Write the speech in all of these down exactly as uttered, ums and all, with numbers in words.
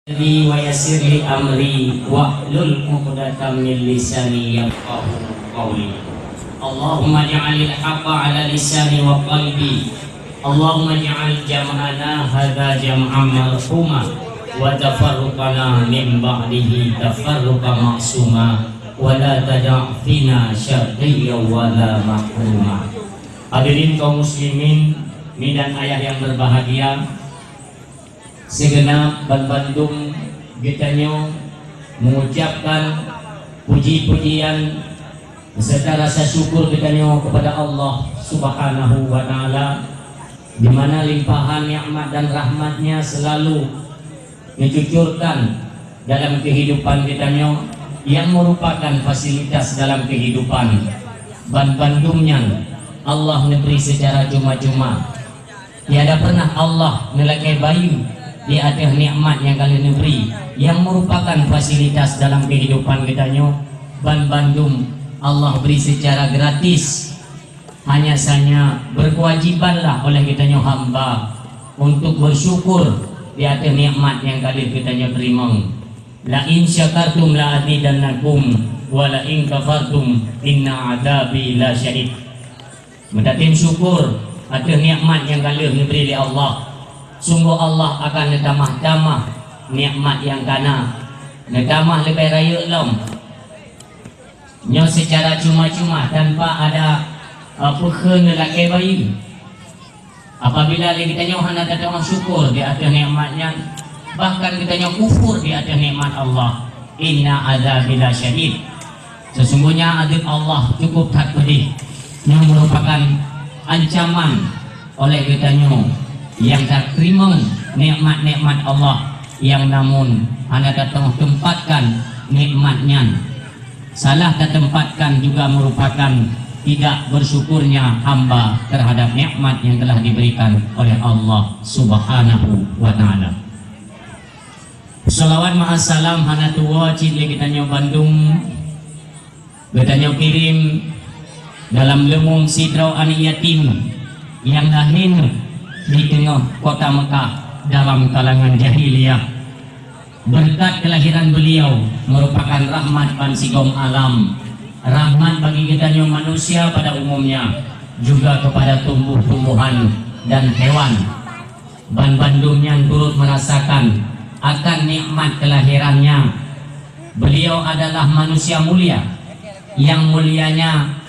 Li wa yassir li amri wahlul 'uqdatam min lisani yafqahu qawli. Allahumma ja'alil haqqa 'ala lisani wa qalbi. Allahumma ja'al jam'ana hadza jam'an marhuma wa tafarruqana min ba'dihi tafarruqan ma'suma wa la tada' fina syaqiyyan wa la mahruma. Hadirin kaum muslimin, mi dan ayah yang berbahagia, sigenap banmandum geutanyoe mengucapkan puji-pujian serta rasa syukur geutanyoe kepada Allah Subhanahu wa Ta'ala, di mana limpahan nikmat dan rahmat-Nya selalu dicucurkan dalam kehidupan geutanyoe yang merupakan fasilitas dalam kehidupan. Banmandum nyan Allah neubri secara cuma-cuma. Tiada pernah Allah neulakée bayeue di ateueh nikmat nyang ka lheueh neubri, nyang meurupakan fasilitas dalam keuhidupan geutanyoe. Banmandum Allah bri seucara gratis. Hanya saja beukewajibanlah oleh geutanyoe hamba untuk beusyukur di ateueh nikmat nyang ka lheueh geutanyoe teurimong. "La in syakartum la azidannakum, wa la in kafartum inna adzabi lasyadid." Meutatém syukur ateueh nikmat nyang ka lheueh neubri lé Allah. Sunggoh Allah akan neutamah-tamah nikmat nyang ka na, neutamah leubeh rayeuk lom. Nyoe seucara cuma-cuma, tanpa ada, eh, peue kheun neulakée bayeue. Apabila lé geutanyoe hana tatu'oh syukur di ateueh nikmat nyan, bahkan geutanyoe kufur di ateueh nikmat Allah, "Inna adzabi lasyadid." Sesungguhnya azab Allah cukup that pedih. Nyoe meurupakan ancaman oleh geutanyoe nyang tateurimong nikmat-nikmat Allah, nyang namun hana tatu'oh tempatkan nikmat nyan. Salah tatempatkan juga merupakan tidak bersyukurnya hamba terhadap nikmat yang telah diberikan oleh Allah Subhanahu wa Ta'ala. Salawat ma'as salam hana tuwoe cit lé geutanyoe bandum geutanyoe kirém dalam leumong sidroe aneuk yatim nyang lahé di teungoh kota Mekah dalam kalangan jahiliyah. Beureukat keulahiran beuliau meurupakan rahmat bansigom alam, rahmat bagi geutanyoe manusia pada umumnya, juga keupada tumbuh-tumbuhan dan hewan. Banbandum nyan turut meurasakan akan nikmat keulahirannya. Beuliau adalah manusia mulia, nyang mulianya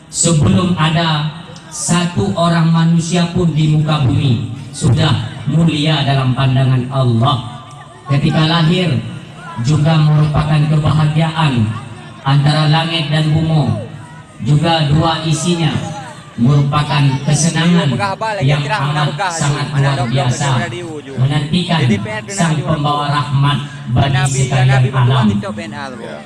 Sebelum ada satu orang manusia pun di muka bumi, sudah mulia dalam pandangan Allah. Ketika lahir, juga merupakan kebahagiaan antara langit dan bumoe. Juga dua isinya merupakan kesenangan yang amat sangat luar biasa, menantikan Sang Pembawa Rahmat bagi sekalian alam.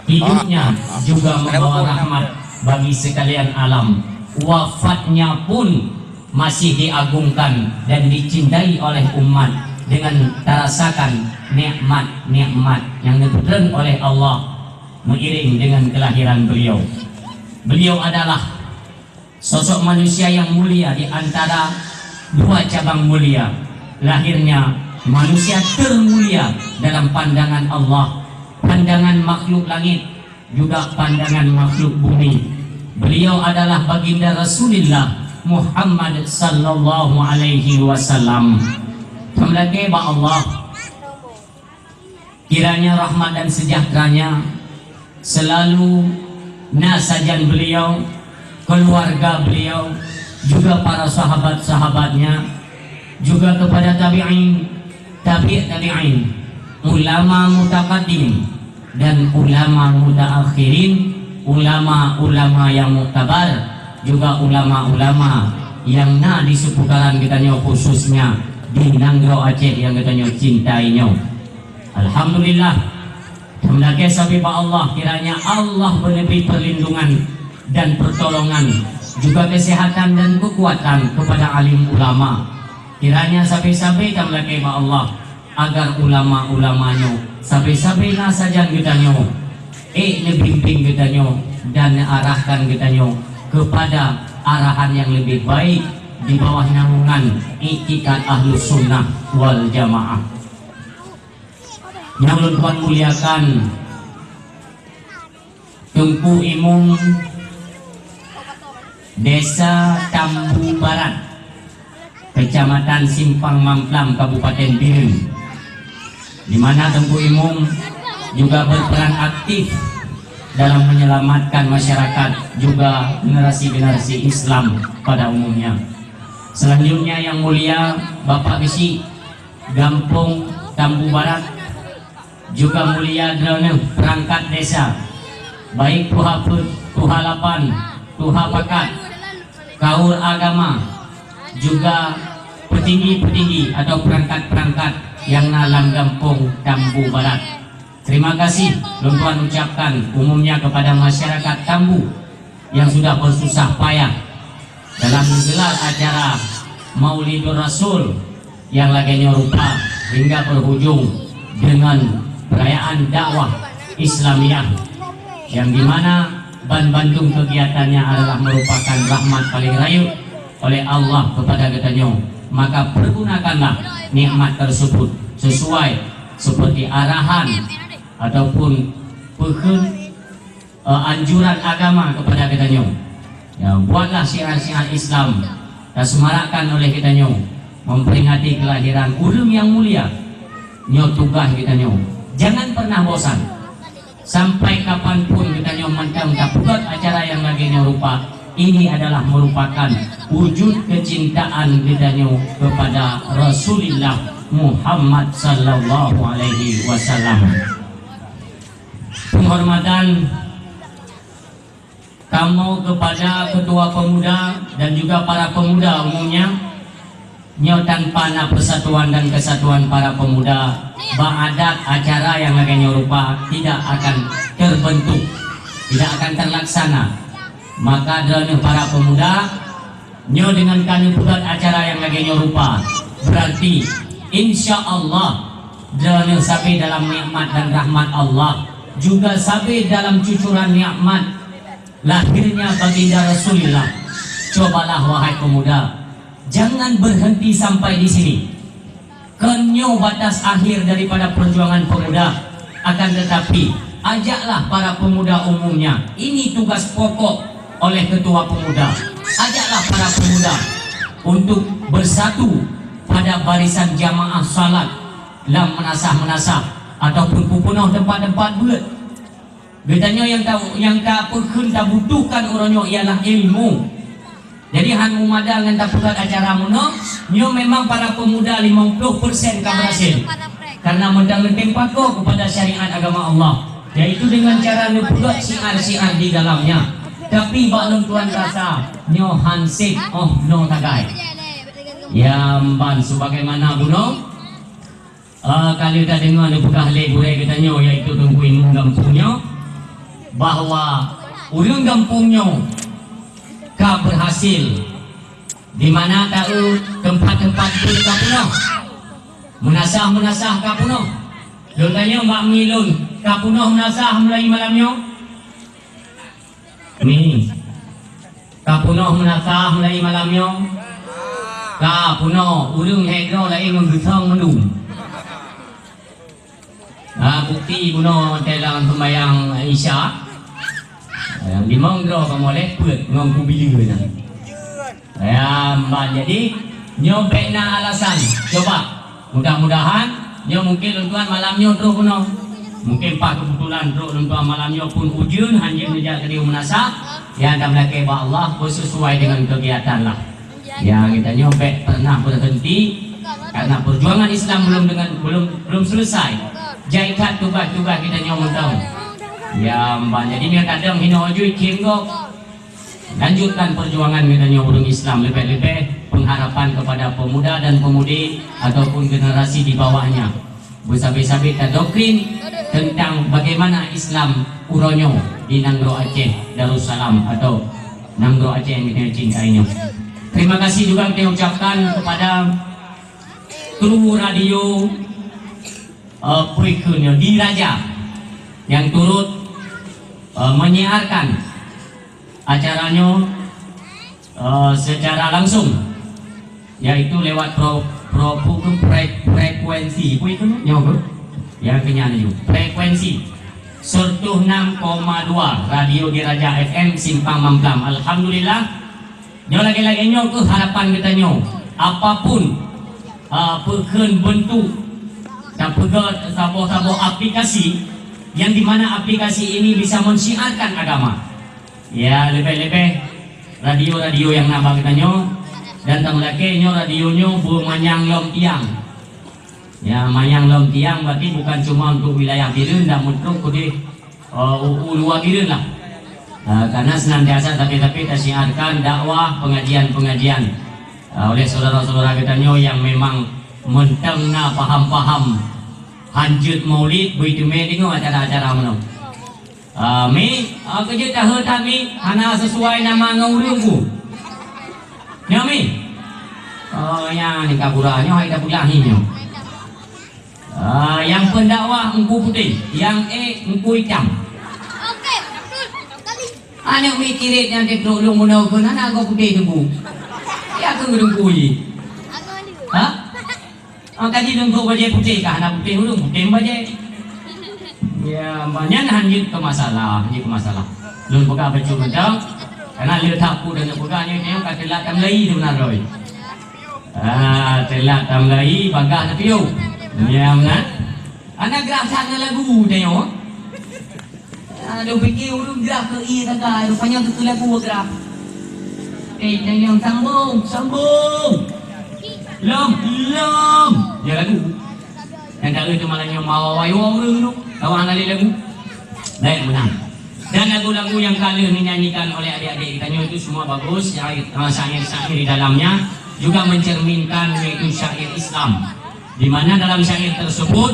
Hidupnya juga membawa rahmat bagi sekalian alam. Wafatnya pun masih diagungkan dan dicintai oleh umat dengan tarasakan nikmat-nikmat yang diberikan oleh Allah meiring dengan kelahiran beliau. Beliau adalah sosok manusia yang mulia di antara dua cabang mulia. Lahirnya manusia termulia dalam pandangan Allah, pandangan makhluk langit, juga pandangan makhluk bumi. Beliau adalah baginda Rasulullah Muhammad sallallahu alaihi wasallam. Tameulakée bak Allah, kiranya rahmat dan sejahteranya selalu na sajan beliau, keluarga beliau, juga para sahabat-sahabatnya, juga kepada tabi'in, tabi' tabi'in, ulama mutaqaddim, dan ulama mutaakhirin, ulama-ulama yang muktabar, juga ulama-ulama yang na di seputaran geutanyoe, khususnya di nanggroe Aceh yang geutanyoe cintai nyoe. Alhamdulillah, tameulakée sabe bak Allah, kiranya Allah beuneubri perlindungan dan pertolongan, juga kesehatan dan kekuatan kepada alim ulama. Kiranya sabe-sabe tameulakée bak Allah, agar ulama-ulama nyoe sabe-sabe na sajan geutanyoe, ék neubimbing geutanyoe dan neuarahkan geutanyoe kepada arahan yang lebih baik di bawah naungan iktikad Ahlus Sunnah wal Jamaah. Nyang lôn tuan muliakan, Teungku Imum Desa Tambu Barat, Kecamatan Simpang Mamplam, Kabupaten Bireuen, di mana Teungku Imum juga berperan aktif dalam menyelamatkan masyarakat, juga generasi-generasi Islam pada umumnya. Selanjutnya, yang mulia Bapak Geuchik Gampông Tambu Barat, juga mulia droeneuh perangkat desa, baik tuha peuet, tuha lapan, tuha pakat, kaur agama, juga petinggi-petinggi atau perangkat-perangkat yang na lam gampông Tambu Barat. Terima kasih lôn tuan ucapkan umumnya kepada masyarakat Tambu yang sudah bersusah payah dalam menggelar acara Maulidur Rasul yang lagèe nyoe rupa hingga berhujung dengan perayaan dakwah Islamiyah, yang di mana ban bandum kegiatannya adalah merupakan rahmat paling rayeuk oleh Allah kepada geutanyoe. Maka pergunakanlah nikmat tersebut sesuai seperti arahan ataupun peukheun eh, anjuran agama kepada geutanyoe. Ya, buatlah syiar-syiar Islam dan semarakkan oleh geutanyoe memperingati kelahiran ureueng yang mulia. Nyoe tugaih geutanyoe. Jangan pernah bosan. Sampai kapan pun geutanyoe mantong tapeugöt acara yang lagèe nyoe rupa, ini adalah merupakan wujud kecintaan geutanyoe kepada Rasulullah Muhammad sallallahu alaihi wasallam. Penghormatan kamoe kepada ketua pemuda dan juga para pemuda umumnya. Nyoe tanpa na persatuan dan kesatuan para pemuda, bak adat acara yang lagèe nyoe rupa tidak akan terbentuk, tidak akan terlaksana. Maka droeneuh para pemuda, nyoe deungon ka neupeugöt acara nyang lagèe nyoe rupa, berarti insya Allah droeneuh sabe dalam nikmat dan rahmat Allah, juga sabe dalam cucuran nikmat lahirnya Baginda Rasulullah. Cobalah, wahai pemuda, jangan berhenti sampai di sini. Kon nyoe batas akhir daripada perjuangan pemuda. Akan tetapi, ajaklah para pemuda umumnya, ini tugas pokok oleh ketua pemuda. Ajaklah para pemuda untuk bersatu pada barisan jamaah salat lam meunasah-meunasah ataupun peupunoh teumpat-teumpat beuet. Geutanyoe nyang ta-, nyang tapeukheun tabutuhkan uroe nyoe ialah ilmu. Jadi, han meumada ngon tapeugöt acara meunoe, nyoe memang para pemuda limong ploh persen ka berhasil. Karena meuntang geutem pakoe kepada syariat agama Allah, yaitu dengan cara neupeugöt syiar-syiar di dalamnya. Tapi bak lôn tuan rasa, nyoe han sép 'oh noe tagai. Ya, ban sebagaimana bunoe, Ah, ka lheueh tadeungoe neupeugah lé gurèe geutanyoe, yaitu Teungku Imum gampông nyoe, bahwa ureueng gampông nyoe ka berhasil, di mana taeu teumpat-teumpat beuet ka peunoh, meunasah-meunasah ka peunoh. Lôn tanyong bak mi lôn, ka peunoh meunasah mulai malam nyoe? Mi, ka peunoh meunasah mulai malam nyoe? Ka peunoh, ureueng lhèe droe laén ngon geusong mandum. Ah, bukti bunoe watèe lam seumayang Isya, nyang limong droe kamoe lhèe peuet ngon kubileue nyan. Ya, mban. Jadi, nyoe bèk na alasan. Coba. Mudah-mudahan, nyoe mungkin lôn tuan malam nyoe trôh keunoe. Mungkin paih keubeutulan trôh lôn tuan malam nyoe pun ujeuen, han jeuet neujak keudéh meunasah. Ya, dan meulakèe bak Allah, beusesuai dengan kegiatan lah. Ya, geutanyoe bèk pernah berhenti, karena perjuangan Islam belum dengan, belum, belum selesai. Jai that tugas-tugas geutanyoe mantong. Ya, mban. Jadi, nyoe kadang hinoe jui kieng gob. Lanjutkan perjuangan geutanyoe ureueng Islam, leubeh-leubeh pengharapan kepada pemuda dan pemudi ataupun generasi di bawahnya. Beusabe-sabe tadoktrin tentang bagaimana Islam uroe nyoe di Nanggroe Aceh Darussalam atau Nanggroe Aceh yang kita cintai nyoe. Terima kasih juga kita ucapkan kepada kru radio, eh, peue kheun nyoe, Diraja, yang turut, eh, menyiarkan acara nyoe, eh, secara langsung, yaitu lewat pro-, pro-, fre-, frekuensi, peue kheun nyoe, bro? Ya, keunyan laju. Frekuensi seratus enam koma dua Radio Diraja F M Simpang Mamplam. Alhamdulillah. Nyoe lagée-lagée nyoe keuh harapan geutanyoe. Apapun, ah, peukheun beuntuk, tapeugét saboh-saboh aplikasi yang di mana aplikasi ini bisa mensyiarkan agama. Ya, leubeh-leubeh radio-radio nyang na bak geutanyoe dan tameulakée nyoe radio nyoe beumanyang lom tiang. Ya, manyang lom tiang berarti bukan cuma untuk wilayah Bireuen dan untuk keudeh, eh, u, u luwa Bireuen lah. Eh, karena senantiasa tapi-tapi tasyiarkan dakwah, pengajian-pengajian, eh, oleh saudara-saudara geutanyoe yang memang mantong na paham-paham hanjeuet Maulid, beuteumé deungoe acara-acara meunoe. Ah, mi, ah, keu jeuet tahe that, mi, hana sesuai nama ngon ureueng ku. Nyoe, mi. Oh, nyan ni kabura nyoe, hai tapeugah ni nyoe. Ah, nyang pendakwah Teungku Putéh, nyang ék Teungku Itam. Aneuk mi kirét nyan di trok lôn bunoe keu hana goe putéh Teungku. Ya keu Teungku ji. Ha? Ah, kaji lôn trok bajée putéh kah, hana putéh ureueng, putéh bajée. Ya, nyan hanjeuet keu masalah, hanjeuet keu masalah. Lôn peugah bacut mantong, karena le that peue dan peugah nyoe, nyoe ka teulat tamulai sebenarnya. Ah, teulat tamulai, bagah tapiôh. Ya, meunan. Hana grah that ngon lagu tanyoe. Ah, lôn pike ureueng grah keu ie tagai, rupanya keu lagu grah. Eh, tanyoe sambung, sambung. Lom, lom. Ya lagu. Nyang ka lheueh teuma lagée nyoe mawai-wai ureueng tu, kawan hana lé lagu. Baik, meunan. Dan lagu-lagu yang ka lheueh dinyanyikan oleh adik-adik geutanyoe itu semua bagus, syair, eh, syair-syair di dalamnya juga mencerminkan yaitu syair Islam. Di mana dalam syair tersebut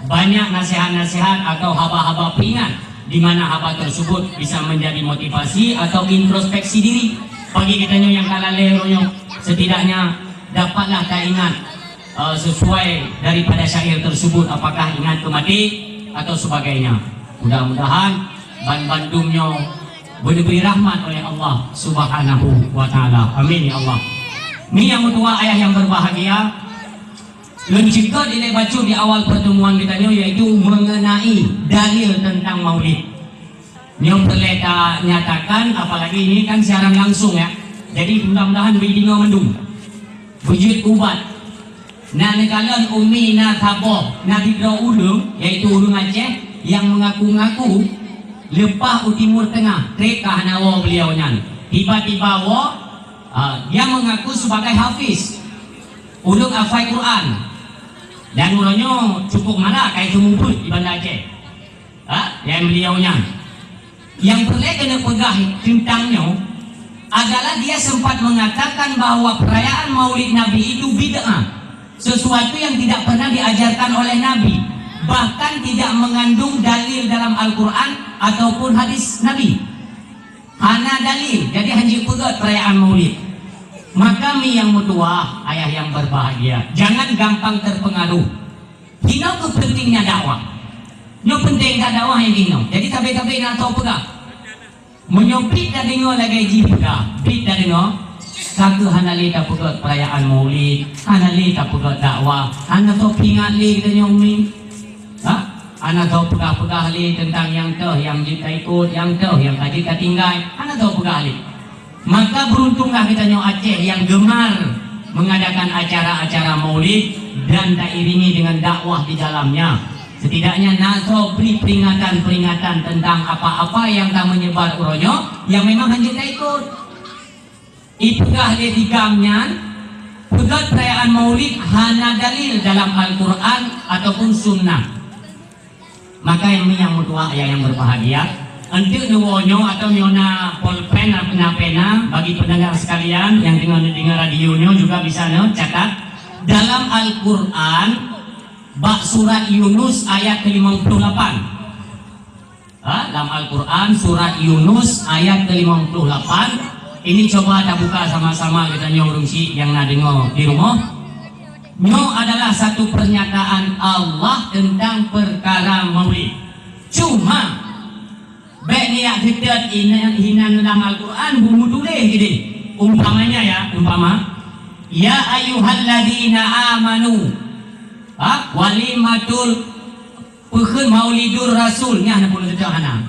banyak nasihat-nasihat atau haba-haba peringat, di mana haba tersebut bisa menjadi motivasi atau introspeksi diri bagi geutanyoe nyang ka lalée uroe nyoe. Setidaknya dapatlah taingat eh, sesuai daripada syair tersebut, apakah ingat keu maté atau sebagainya. Mudah-mudahan ban-bandum nyoe beudibri rahmat oleh Allah Subhanahu wa Taala. Amin ya Allah. Mi nyang meutuwa ayah nyang berbahagia, lôn cukôp dilée bacut di awal pertemuan geutanyoe, yaitu mengenai dalil tentang Maulid. Nyoe peureulée tanyatakan, apalagi ini kan siaran langsung ya. Jadi mudah-mudahan beudeungoe mandum. Beujeuet ubat. Na neukalon umi na saboh, na sidroe ureueng, yaitu ureueng Aceh nyang meungaku-ngaku leupah u Timur Tengah, trép ka hana woe beuliau nyan. Tiba-tiba woe, ah, dia mengaku sebagai hafiz, ureueng hafai Quran. Dan uroe nyoe cukup malak ka itu mubuet di Banda Aceh. Ha? Nyang beliau nyan. Nyang peureulée keuneuk peugah teuntang nyoe adalah dia sempat mengatakan bahwa perayaan Maulid Nabi itu bid'ah, sesuatu yang tidak pernah diajarkan oleh Nabi, bahkan tidak mengandung dalil dalam Al-Quran ataupun hadis Nabi. Hana dalil, jadi hanjeuet peugét perayaan Maulid. Maka mi nyang meutuwa, ayah yang berbahagia, jangan gampang terpengaruh. Hinoe keuh peuntengnya dakwah. Nyoe peunteng that dakwah nyang jinoe. Jadi sabe-sabe na soe peugah. Meunyoe biet tadeungoe lagée jih peugah, biet tadeungoe, ka keuh hana lé tapeugét perayaan Maulid, hana lé tapeugét dakwah, hana soe peuingat lé geutanyoe umi. Ha? Hana soe peugah-peugah lé teuntang nyang toh nyang jeuet taikot, nyang toh nyang ka jeuet tatinggai, hana soe peugah lé. Maka beruntunglah geutanyoe Aceh nyang gemar mengadakan acara-acara Maulid dan tairingi dengan dakwah di dalamnya. Setidaknya na soe bri peringatan-peringatan tentang apa-apa nyang ka meunyebar uroe nyoe nyang memang hanjeuet taikot. Ipeugah lé tigam nyan, peugét perayaan Maulid hana dalil dalam Al-Quran ataupun Sunnah. Maka nyang, nyang meutuah ayah nyang berbahagia, enteuk neuwoe nyoe atawa nyoe na polpen, na pena, bagi pendengar sekalian nyang deungoe, deungoe radio nyoe juga bisa neucatat. Dalam Al-Quran, bak surat Yunus ayat ke lima puluh lapan. Ha, lam Al-Quran, surat Yunus ayat ke lima puluh lapan. Ini coba tabuka sama-sama geutanyoe ureueng syiek nyang na deungoe di rumoh. Nyoe adalah satu pernyataan Allah tentang perkara Maulid. Cuma, bék niyak seutôt inan hinan lam Al-Quran, bumu tuléh geude. Umpamanya ya, umpama, "Ya ayyuhalladzina amanu." Ha? Walimatul, Peukheun Maulidur Rasul nyan na puluh tujoh hana.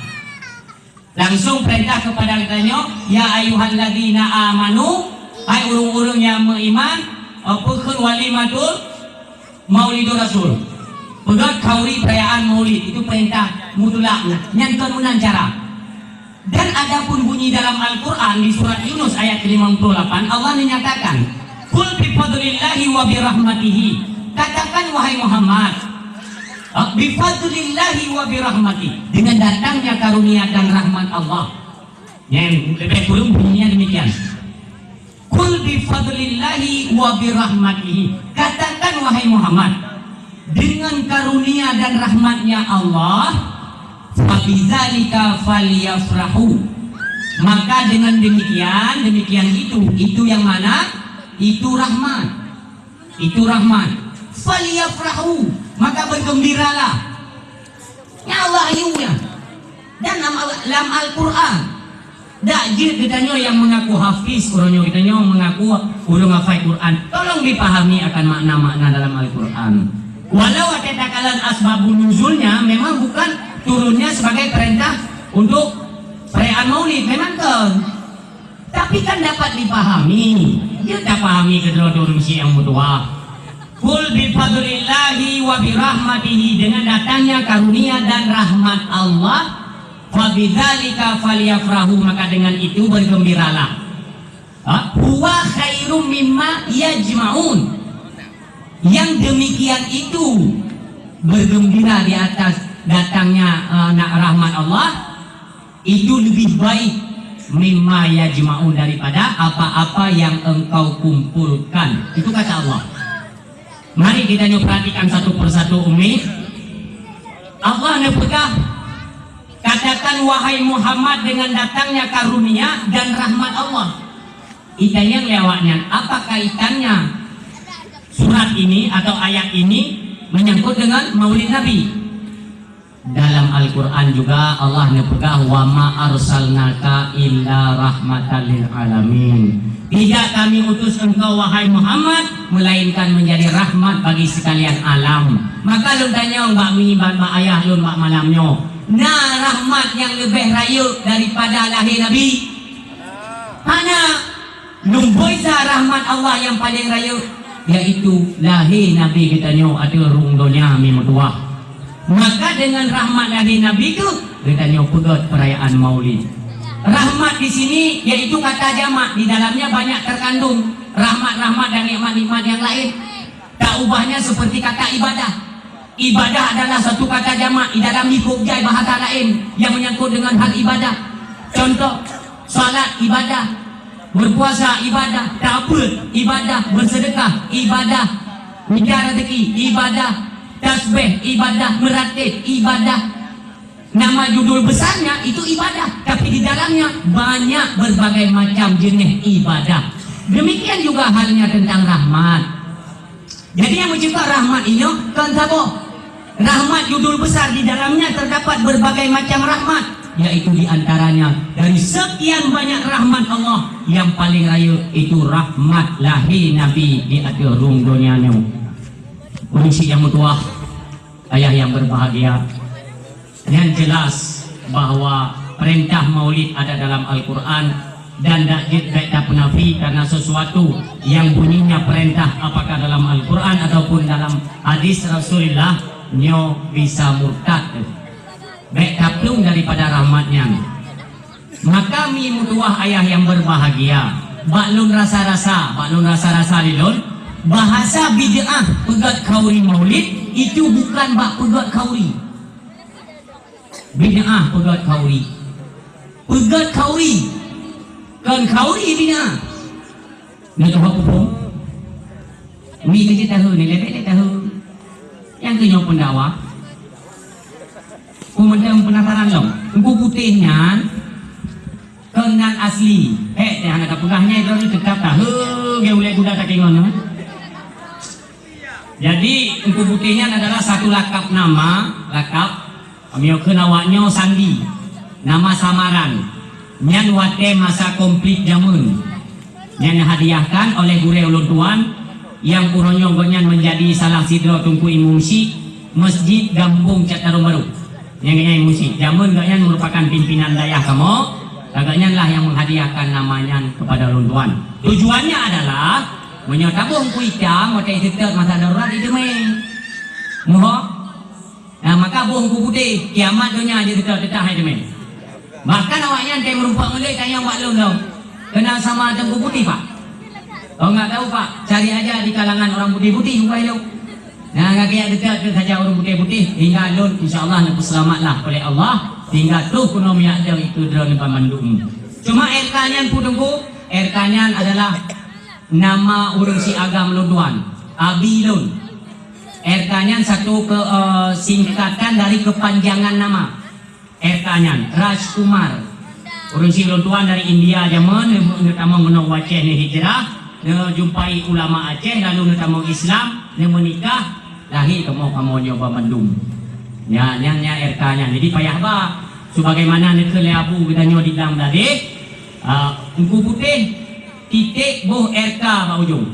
Langsung perintah kepada geutanyoe, "Ya ayyuhalladzina amanu," hai ureuëng-ureuëng nyang meuiman, eh, peukheun walimatul Maulidur Rasul. Peugét khauri perayaan Maulid, itu perintah mutlak nyan. Nyan kon meunan cara. Dan adapun bunyi dalam Al-Quran di surat Yunus ayat lima puluh delapan, Allah menyatakan, "Qul bifadlillahi wa birahmatihi." Katakan, wahai Muhammad, "Bifadlillahi wa birahmatihi," dengan datangnya karunia dan rahmat Allah. Yang lebih kurang bunyinya demikian. "Qul bifadlillahi wa birahmatihi." Katakan, wahai Muhammad, dengan karunia dan rahmatnya Allah, "Fabidzalika falyafrahu." Maka dengan demikian, demikian itu, itu yang mana? Itu rahmat. Itu rahmat. "Falyafrahu," maka bergembiralah. Ya Allah, ayunya. Dan lam, lam Al-Quran. Dak jeuet geutanyoe yang mengaku hafiz, uroe nyoe geutanyoe mengaku ureuëng hafai Quran. Tolong dipahami akan makna-makna dalam Al-Quran. Walau ada takalan asbabun nuzulnya memang bukan turunnya sebagai perintah untuk perayaan Maulid, memang kan. Tapi kan dapat dipahami. Dia tak pahami kedua-dua ureuëng syiek nyang meutuah. "Qul bifadlillahi wa birahmatihi," dengan datangnya karunia dan rahmat Allah, "fabidzalika falyafrahu," maka dengan itu bergembiralah. Ha? "Huwa khairum mimma yajma'un." Yang demikian itu bergembira di atas datangnya, eh, nak rahmat Allah, itu lebih baik, "mimma yajma'un," daripada apa-apa yang engkau kumpulkan. Itu kata Allah. Mari kita nyoe perhatikan satu persatu, Umi. Allah neupeugah, "Katakan, wahai Muhammad, dengan datangnya karunia dan rahmat Allah." Itanyong lé awaknyan, apa kaitannya surat ini atau ayat ini menyangkut dengan Maulid Nabi? Dalam Al-Quran juga Allah neupeugah, "Wa ma arsalnaka illa rahmatan lil alamin." Tidak Kami utus engkau, wahai Muhammad, melainkan menjadi rahmat bagi sekalian alam. Maka lôn tanyong bak mi, bak, bak ayah lôn bak malam nyoe, na rahmat nyang leubeh rayeuk daripada lahé Nabi? Hana. Lumboi sa rahmat Allah nyang paleng rayeuk, yaitu lahé Nabi geutanyoe ateueh rhueng donya mi meutuwah. Maka deungon rahmat lahé Nabi tu, geutanyoe peugét peurayaan Maulid. Rahmat di sini yaitu kata jamak, di dalamnya banyak terkandung rahmat-rahmat dan nikmat-nikmat yang lain. Tak ubahnya seperti kata ibadah. Ibadah adalah satu kata jamak di dalam likôp jai bahasa laén nyang menyangkut dengan hal ibadah. Contoh, salat ibadah, berpuasa ibadah, ta'bud ibadah, bersedekah ibadah, mita rezeki ibadah, tasbih ibadah, meratib ibadah. Nama judul besarnya itu ibadah, tapi di dalamnya banyak berbagai macam jenis ibadah. Demikian juga halnya tentang rahmat. Jadi nyang meucebak rahmat inyoe kon saboh. Rahmat judul besar, di dalamnya terdapat berbagai macam rahmat, yaitu di antaranya dari sekian banyak rahmat Allah yang paling rayeuk itu rahmat lahé Nabi di ateueh rhueng donya nyoe. Ureuëng syiek nyang meutuwah, ayah yang berbahagia, nyan jelas bahwa perintah Maulid ada dalam Al-Quran dan dak jeuet bék tapeunafi karena sesuatu yang bunyinya perintah apakah dalam Al-Quran ataupun dalam hadis Rasulullah nyoe bisa murtad. Bék taplueng daripada rahmat nyan. Maka mi meutuwah ayah yang berbahagia, bak lôn rasa-rasa, bak lôn rasa-rasa lé lôn, bahasa bid'ah peugét khauri Maulid itu bukan bak peugét khauri. Bid'ah peugét khauri. Peugét khauri. Kon khauri bid'ah. Nyoe tuha pupung. Mi keuh jeuet tahu ni, lebih lé tahu. Nyang keuh nyoe pendakwah. Ku meuteum penasaran lom. Teungku Putéh nyan kon nan asli. Hék, teuh hana tapeugah nyan, droe ni teutap tahu, geu ulée guda takingon, eh. Jadi, Teungku Putéh nyan adalah satu lakap nama, lakap, meunyoe kheun awak nyoe sandi, nama samaran. Nyan watée masa konflik jameun. Nyan hadiahkan oleh gurée ulôn tuan, nyang uroe nyoe gobnyan menjadi salah sidroe teungku imum syiek, Masjid Gampông Cot Tarom Barô. Nyang gobnyan meurusi. Jameun gobnyan merupakan pimpinan dayah kamoe, gobnyan lah nyang menghadiahkan nama nyan kepada ulôn tuan. Tujuannya adalah, meunyoe taboh Teungku Itam, watèe teutot masa darurat, iteumèe. Muphom? Nah, maka boh Teungku Putéh, kiamat donya jeuet teutot, teutap hai teumèe. Bahkan awaknyan ka meurumpok ngon lé tanyong bak lôn lom. Kenal sama Teungku Putéh, Pak? Oh, enggak tahu, Pak. Cari aja di kalangan orang putih-putih, bukan itu. Nah, enggak kaya dekat ke saja orang putih-putih. Hingga lôn, insya Allah, neupeuseulamatlah oleh Allah. Hingga troh keunoe miyak deuh itu droeneuh banmandum. Cuma R K nyan, Pu Teungku, R K nyan adalah nama ureueng si agam lôn tuan. Abi lôn. R K nyan satu ke, eh, singkatan dari kepanjangan nama. R K nyan, Rajkumar. Ureueng si lôn tuan dari India jameun, neu-, neutamong ngon Aceh, neuhijrah, neujumpai ulama Aceh, lalu neutamong Islam, neumeunikah, lahé kamoe, kamoe nyoe banmandum. Nyan, nyan, nyan R K nyan. Jadi payah ba, sebagaimana neukheun lé Abu geutanyoe di Dam tadi, ah, Teungku Putéh, titék boh R K bak ujong.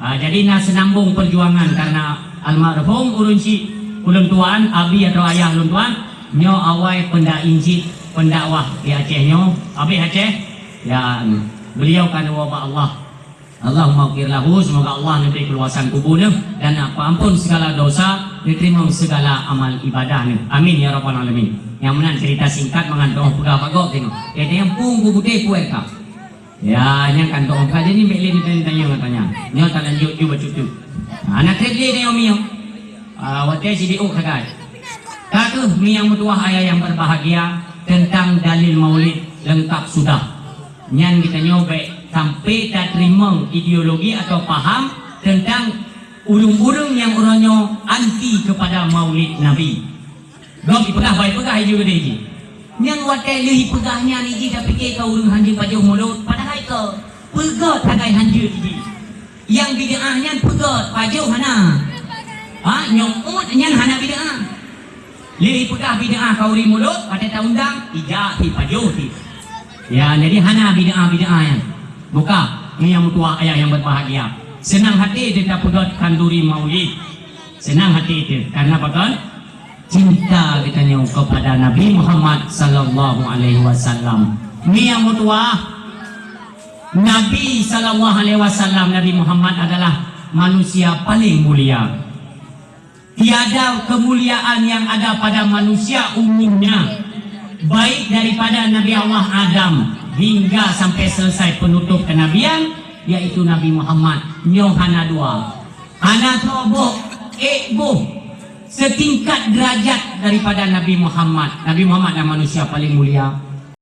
Ah, jadi na seunambong peujuangan karena almarhum ureueng si ulôn tuan, abi atau ayah lôn tuan, nyoe awai peunda-, injit pendakwah di Aceh nyoe, Abéh Aceh. Ya, beliau ka neuwoe bak Allah. Allahummaghfir lahu, semoga Allah neubri keuluwasan kubu neuh dan ampôn segala dosa, neuteurimong segala amal ibadah neuh. Amin ya rabbal alamin. Nyang meunan cerita singkat mangat doh peugah bak gob teuh. Jadi nyang pung kubu teuh puet ka. Ya, nyan kan doa. Ka jadi bèk lé neutanyong-tanyong katanya. Nyoe talanjut ju bacut-cut. Hana trép lé nyoe miyueb. Ah, watèe sidi'uk sagai. Ka keuh mi nyang meutuwah ayah yang berbahagia tentang dalil maulid lengkap sudah. Nyan geutanyoe bèk sampai tateurimong ideologi atau paham tentang ureueng-ureueng nyang uroe nyoe anti kepada maulid Nabi. Gob ipeugah, bah ipeugah iju keudeh jih. Nyang watèe lheueh ipeugah nyan iji tapike ka ureueng hanjeuet pajoh mulod, padahai ka peugah sagai hanjeuet iji. Nyang bid'ah nyan peugah pajoh hana. Ha, nyang uet nyan hana bid'ah. Lheueh ipeugah bid'ah ka ureueng mulod, watèe taundang, ijak si pajoh si. Ya, jadi hana bid'ah-bid'ah nyan. Buka, ni nyang meutuwah ayah yang berbahagia. Senang hati teuh tapeugah khanduri maulid. Senang hati teuh, karena pakon? Cinta geutanyoe kepada Nabi Muhammad sallallahu alaihi wasallam. Ni nyang meutuwah, Nabi sallallahu alaihi wasallam, Nabi Muhammad adalah manusia paling mulia. Tiada kemuliaan yang ada pada manusia umumnya, baik daripada Nabi Allah Adam hingga sampai selesai penutup kenabian, yaitu Nabi Muhammad. Nyoe hana dua. Hana soe boh, ék boh, setingkat derajat daripada Nabi Muhammad. Nabi Muhammad adalah manusia paling mulia.